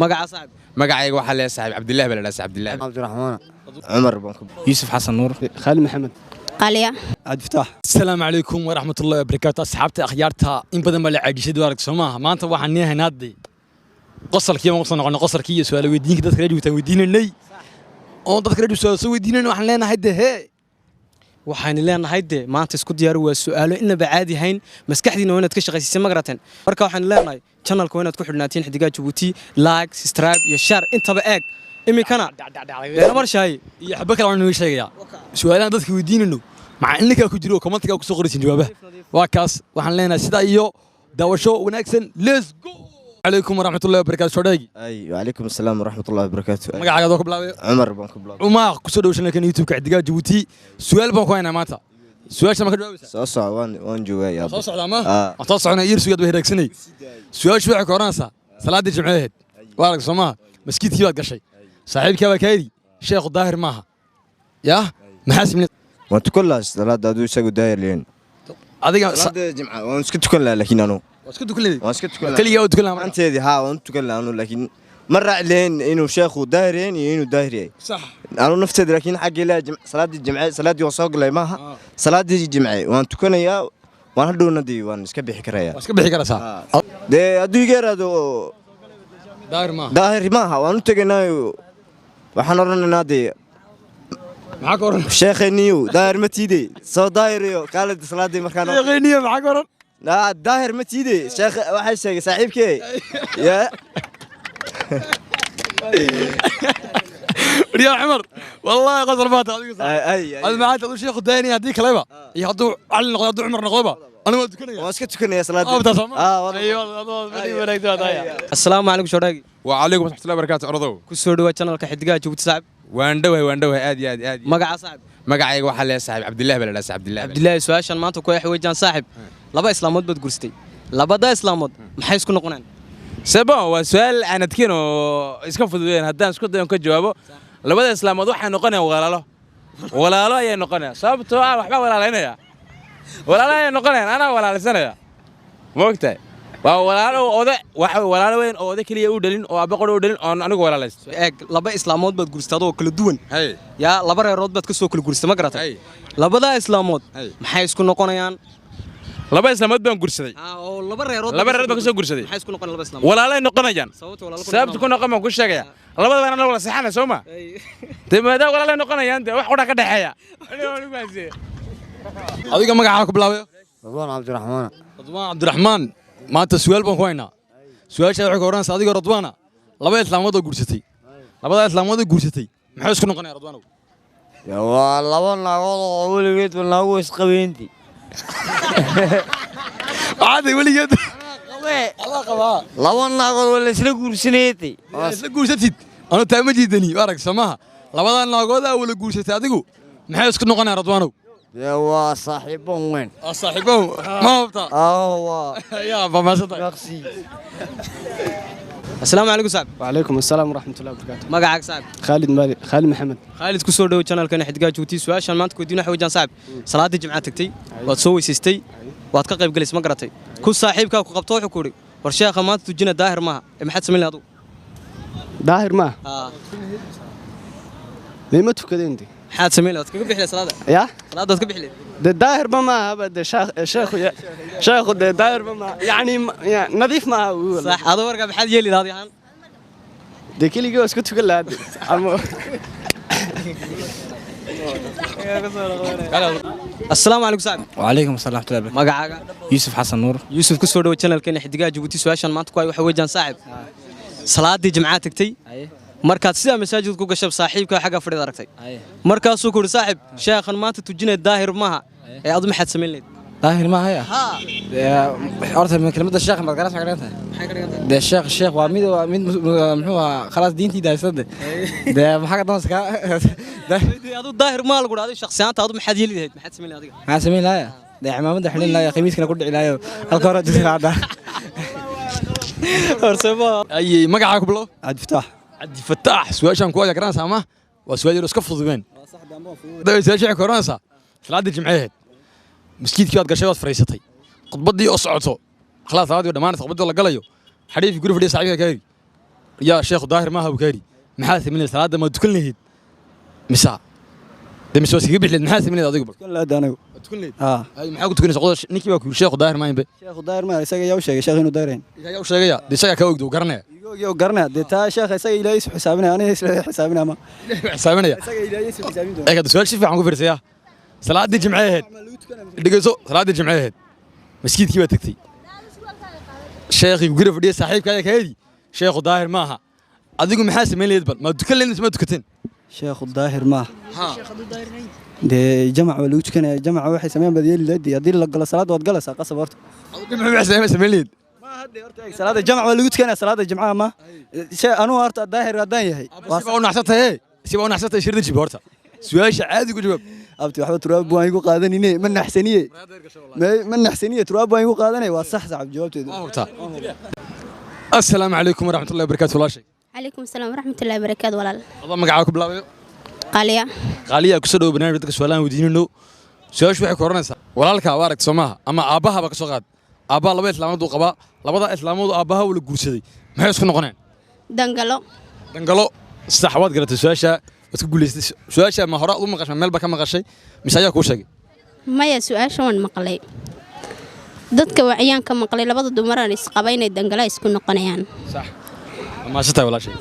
Magaca, saaxib? Magacayga waxaa leeyahay, saaxiib, Cabdillahi baa la dhahaa, Cabdillahi. Cabdiraxmaan Cumar baan ku. Yuusuf Xasan Nuur. Khaalid Maxamed. Qalya. Cabdifataax. Asalaamu calaykum waraxmat ullahi wabarakaatu, asxaabta akhyaarta. In badan baa la caajisay, arag soo maaha? Maanta waxaan nii haynaa qosalkii baan kusoo noqonay, qosalkii iyo su'aalo weydiinka dadka reer Jabuuti aan weydiinanay oo dadka reer Jabuuti su'aalo soo weydiinanay. Waxaan leenahay de hee. Waxaynu leenahay de maanta isku diyaari waa su'aalo inaba caadi hayn, maskaxdiina waa inaad ka shaqaysiisay, ma garateen? Marka waxaynu leenahay channelka waa inaad ku xidhnaatiin Xidigaha Jabuuti, like, subscribe iyo share intaba. Eeg iminkana marshahay. Iyo xabo kale waan inoo sheegayaa. Su'aalahan dadka weydiinayno maca inninkaa ku jiro oo commentigaa kusoo qoraysin jawaabaha waa kaas. Waxaan leenahay sidaa iyo daawasho wanaagsan. Let's go. Calaykum waraxmatullahi wabarakaatu, shodheegi. Ay, wacalaykum asalaam waraxmatullahi wabarakaatu. Magacaaga adoo ka bilaabay? Cumar baan ku bilaabay. Cumaaq, kusoo dhow channelkan YouTube-ka Xidigaha Jabuuti. Su'aal baan ku haynaa maanta, su'aasha ma ka jawaabaysaa? Soo soco, waan joogaa yaabo. Soo socdaa ma? Ah. Waan soo soconaa, yar sugaad ba hiraagsanay. Su'aashu waxay ka oranaysaa: salaaddii jimceheed waa arag soo maaha, maskiidkii baad gashay, saaxiibkaa baa kaa yidhi sheekhu daahir maaha, yaa maxaa simle? Waan tukan lahaa salaada aduu isagu daahir liin. Adiga? Salaada jimca waan iska tukan lahaa, laakiin anu waa iska tukan leedahay? Waan iska tukan lahaa. Keligaa waa tukan lahaa marka? Maanteedii haa, waan tukan lahaa anu, laakiin ma raaci lahayn inuu sheekhu daahir yahay iyo inuu daahir yahay. Anu nafteeda, laakiin xagga ilaahay salaadii jimce, salaadii waan soo galay maaha, salaadii jimce waan tukanayaa, waan hadhowna dee waan iska bixi karayaa. Waa iska bixi karaysaa. Dee hadduu iga yaraado daahir maaha. Daahir maaha, waan u tegaynaayo, waxaan odhanaynaa dee: Maxaa ka oran? Sheekheniyow, daahir ma tiide, soo daahiriyo kaalid salaadii markaan. Sheekhayniyo, maxaa ka oran? Aa, daahir ma tiide sheekh, waxay sheegay saaxiibkee yaa. Yaa Cumar, wallaahi qosol baata adigu. Ay, ay, ay. Adi maxaa tahay sheekhu daani haddii kaleba iyo hadduu Cali noqdo, hadduu Cumar noqdoba, anigu waan tukanaya. Waan iska tukanaya salaadii. Abta soo ma? Aa, waan- Ayo, wanaagsan waa tahay. Asalaamu calaykum, shodheegi. وعليكم ورحمة الله وبركاته, ordow. Ku soo dhawaa channelka Xidigaha Jabuuti, saaxib. Waan dhowahay, waan dhowahay, aad iyo aad aad iyo. Magaca, saaxib? Magacayga waxaa leeyahay, saaxiib, Cabdillahi baa la dhahaa, Cabdillahi. Cabdilaahi, su-aashan maanta ku weejaan, saaxib, laba islaamood baad gursatay, labada islaamood maxay isku noqonaan? C'est bon, waa su'aal aan adkeyn oo iska fududeen. Haddaan isku dayo ka jawaabo, labada islaamood waxay noqonayaan walaalo, walaalo ayay noqonayaan, sababtoo ah waxbaa walaalaynaya, walaalo ayay noqonayaan, anaa walaalaysanaya, ma ogtahay? Waa walaalo oda, waxa walaalo weyn oo oda keliya u dhalin oo abba qori u dhalin oon anigu walaalaysto. Eeg, laba islaamood baad gursatay adoo kala duwan. Hay. Yaa laba reerood baad ka soo kala gursatay, ma garatay? Hay. Labadaa islaamood Hay. maxay isku noqonayaan? Laba islaamood baan gursaday. Oo laba reerood. Laba reerood baan ka soo gursaday. Maxay isku noqonayaan laba islaamood? Walaalay noqonayaan. Sababta walaalo ku Sababta ku noqon baan ku sheegaya. Labadaba anaa wala seexana soo ma? Dee maadaama walaalay noqonayaan, dee wax qura ka dhexeeya. Adiga magacaa ku bilaabay? Radwaan Cabdiraxmaan. Radwaan Cabdiraxmaan, maanta su'aal baan ku haynaa. Su'aasha waxay ka oranaysaa: adigoo Radwaana, laba islaamood oo guursatay, labada islaamood oo guursatay maxay isku noqonayaan, Radwaanow? Ya, waa laba naagood oo weligeedba naagu isqabeynti. Maxaad weligeed adaa qabaa? Laba naagood waa la isla guursanaytay. Waa isla guursatid, anu taa ma jiidani, arag samaha, labada naagood aa wala guursatay adigu maxay isku noqonayaan, Radwaanow? Dee waa saaxiibon weyn. Waa saaxiibow, ma hubtaa? Ah, waa. Yaa faahfaahsantahay. Merci. Asalaamu calaykum, saaxib. وعليكم السلام ورحمة الله وبركاته. Magacaaga, saaxib? خالد مالي، خالد محمد. Khaalid, ku soo dhowo channelkan Xidigaha Jabuuti. Su-aashan maanta ku weydiin waxa weeyaan, saaxib, salaadii jimcaha tagtay, waad soo weysaystay, waad ka qayb galaysay, ma garatay? Ku saaxiibkaa ku qabto wuxuu ku yidhi: war sheekha maanta tujina daahir maaha, ee maxaad samayn lahayd adigu? daahir ma ليه ما تكدين دي؟ Maxaad samayn lahayd? Kaga bixi lahayd salaada? يا Salaada waad ka bixi lahayd? ده داهر ما هذا ده شيخ شيخ شيخ ده داهر ما يعني يعني نظيف ما هو. Sax, adoo warkaa maxaad yeeli lahayd ahaan? ده كل يجوز كنت تقول هذا. Asalaamu calaykum, saaxib. وعليكم السلام ورحمة الله وبركاته. Magacaaga? يوسف حسن نور. Yuusuf, ku soo dhowo channelkeena Xidigaha Jabuuti. Su-aashan maanta ku hay waxa weeyaan, saaxib, salaadii jimcaha tagtay, markaad sidaa masaajidka ku gashay, saaxiibkaa xagga fadhida aragtay, markaasuu ku yidhi: saaxib, sheekhan maanta tujinaya daahir maaha, ee adu maxaad samayn lahayd? daahir ma haya. Horta kelmadda sheekh maad garas ma ka dhigan tahay? Dee sheekh, sheekh waa mid muxuu ahaa, khalaas diintiida haysade, dee maxaa ka doonaysa ka? Adu daahir maa lagu dhahday, shakhsi ahaanta adu maxaad yeeli lahayd? Maxaad samayn lahayd adiga? Maxaa samayn lahaya? Dee cimaamada xidhin lahaya, khamiiskana ku dhici lahayo, halka hore jirta hadda. Ayay, magacaa ku bilow? Cabdifataax. Cabdifataax, su-aashaan ku ayaa garanaysaa ama waa su-aal yar oo iska fududeen. Su-aasha waxay ka oranaysaa: salaaddii jimceheed maskiidkii baad gashay, waad fadhiisatay, khudbaddii oo socoto, khalaas salaaddii waa dhammaanaysa, khudbaddii oo la galayo, xadhiifkii guri fadhiya saaxiibka kaa yidhi Yaa sheekhu daahir maaha buu kaari, maxaa samayn? Salaadda ma tukan lahayd mise de mise waa iskaga bixi lahayd? Maxaa samayn lahayd adigu bal? Tukan lahayd anigu. Waa tukan lahayd? Haa. Ay, maxaa ku tukanaysa qodosh? Ninkii baa ku yidhi sheekhu daahir maahin be. Sheekhu daahir ma isaga yaa u sheegay sheekh inuu daahirayn? Ayaa u sheegaya de, isagaa kaa ogdo, garanaya. Igoogii oo garanaya dee, taa sheekha isaga Ilaahay isu xisaabinaya, aniga isla xisaabinaya ma. Xisaabinaya. Isaga Ilaahay isu xisaabin doona. Eeg hadda, su-aal si fiican ku fiirsaya. Salaaddii jimcee ahayd, dhegeyso, salaaddii jimcee ahayd, maskiidkii baa tagtay, sheekhii guriga fadhiya saaxiibka ayaa kaayadii sheekhu daahir maaha. Adigu maxaa samayn lahayd bal? Ma tukan lahayd mise ma tukateen? Sheekhu daahir maaha dee, jamac waa lagu tukanaya, jamaca waxay sameeyaan baad yeeli lahayd. Haddii la galo salaadda waad galaysaa qasab horta. Adigu maxaa samayn lahayd? Salaada jamac waa lagu tukanaya, salaada jimcaha ma anugu horta daahir haddaan yahay. Si baa u naxsantahay, si baa u naxsantahay. Shirda jib horta, su-aasha caadi ku jawaab. Abti, waxba turaab waan igu qaadanine, ma naxsaniye, ma naxsaniye, turaab waan igu qaadanay, waa sax sacab jawaabteedu. Waa hubtaa. Assalaamu calaykum waraxmatullahi wabarakaatu, walaashay. Calaykum asalaam waraxmatullahi wabarakaatu, walaal. Adoo magacaa ku bilaabayo? Qaaliya. Qaaliyaa, kusoo dhawo barnaamij dadka su-aalahan weydiinayno. Su-aashu waxay ku oranaysaa: walaalka waa aragta soo maaha, ama aabbaha ba ka soo qaad, aabbaha laba islaamood uu qabaa, labada islaamood aabbaha uu la guursaday maxay isku noqoneen? Dangalo. Dangalo, sax. Waad garatay su-aasha, waad ku guulaysatay su-aasha. Ma hore aad u maqashay, meel ba ka maqashay, mise ayaa kuu sheegay? Maya, su-aasha waan maqlay, dadka waciyaan ka maqlay, labada dumaraan isqaba inay dangala isku noqonayaan. Sax, waa mahadsantahay walaashay.